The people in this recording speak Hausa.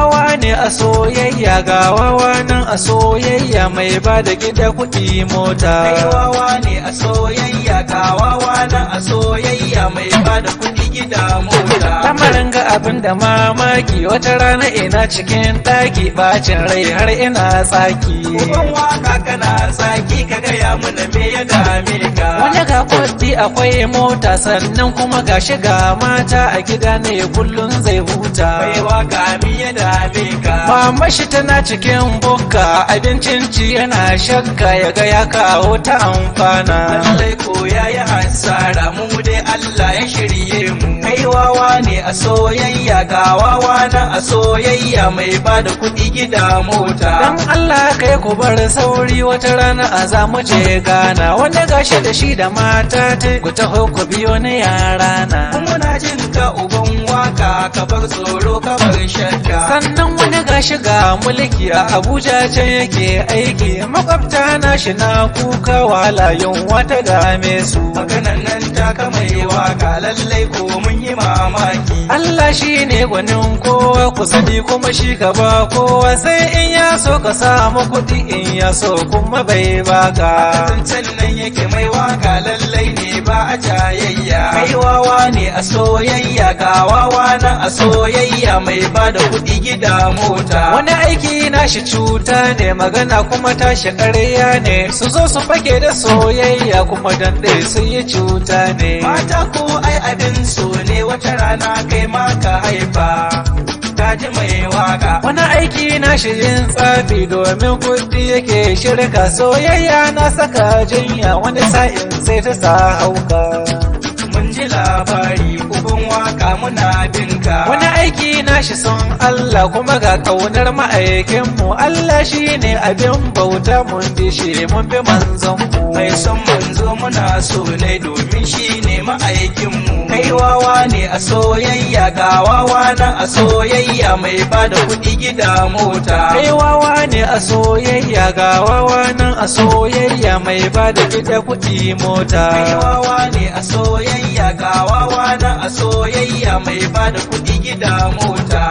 wawa ne a soyayya, ga wawa nan a soyayya mai ba da gida, kuɗi, mota. Kai wawa ne a soyayya, ga wawa nan a soyayya mai bada kuɗi, gida, mota. Lamarin ga abin da mamaki, wata rana ina cikin ɗaki, bacin rai har ina tsaki. Uban waka, kana tsaki, ka gaya mana me ya dame ka. Wani ga kuɗi, akwai mota, sannan kuma ga shiga mata a gida ne, kullum zai huta. Mai waka, me ya dame ka? Mama shi tana cikin bukka, abincin ci yana shakka, ya ga ya kawo ta amfana. Lallai ko ya yi hasara, mu dai Allah ya shirye mu. Kai wawa ne a soyayya, ga wawa nan a soyayya mai bada kuɗi, gida, mota. Dan Allah kai ku bar sauri, wata rana a za mu je Gana, wanda gashi da shi da mata ta, ku taho ku biyo ni yara na. Muna jin ka, uban waka, ka bar tsoro, ka bar shakka. Sannan wani gashi ga mulki, a Abuja can yake aiki, makwabta na shi na kuka, wahala, yunwa ta dame su. Maganan nan ta kama yi waka, lallai ko mun yi mamaki. Allah shi ne gwanin kowa, ku sani, kuma shi ka ba kowa, sai in ya so ka samu kuɗi, in ya so kuma bai baka. Zancen nan yake, mai waka, lallai ne ba a jayayya. Kai wawa ne a soyayya, ga wawa nan a soyayya mai bada kuɗi, gida, mota. Wani aiki na shi cuta ne, magana kuma tashi ƙarya ne, su zo su fake da soyayya kuma dan ɗaya su yi cuta ne. Mata ko ai abin so ne, wata rana kai ma ka haifa. Ka ji mai waka. Wani aiki na shi yin tsafi, domin kuɗi yake shirka, soyayya na saka jinya, wani sa'in sai ta sa hauka. Mun ji labari, uban waka, muna binka. Wani aiki na shi son Allah, kuma ga kaunar ma'aikinmu, Allah shi ne abin bauta, mun bi shi, mun bi manzonmu. Mai son manzo, muna so ne domin shi ne ma'aikinmu. Kai wawa ne a soyayya, ga wawa nan a soyayya mai bada kuɗi, gida, mota. Kai wawa ne a soyayya, ga wawa nan a soyayya mai ba da gida, kuɗi, mota. Kai wawa ne a soyayya, ga wawa nan a soyayya mai bada kuɗi, gida, mota.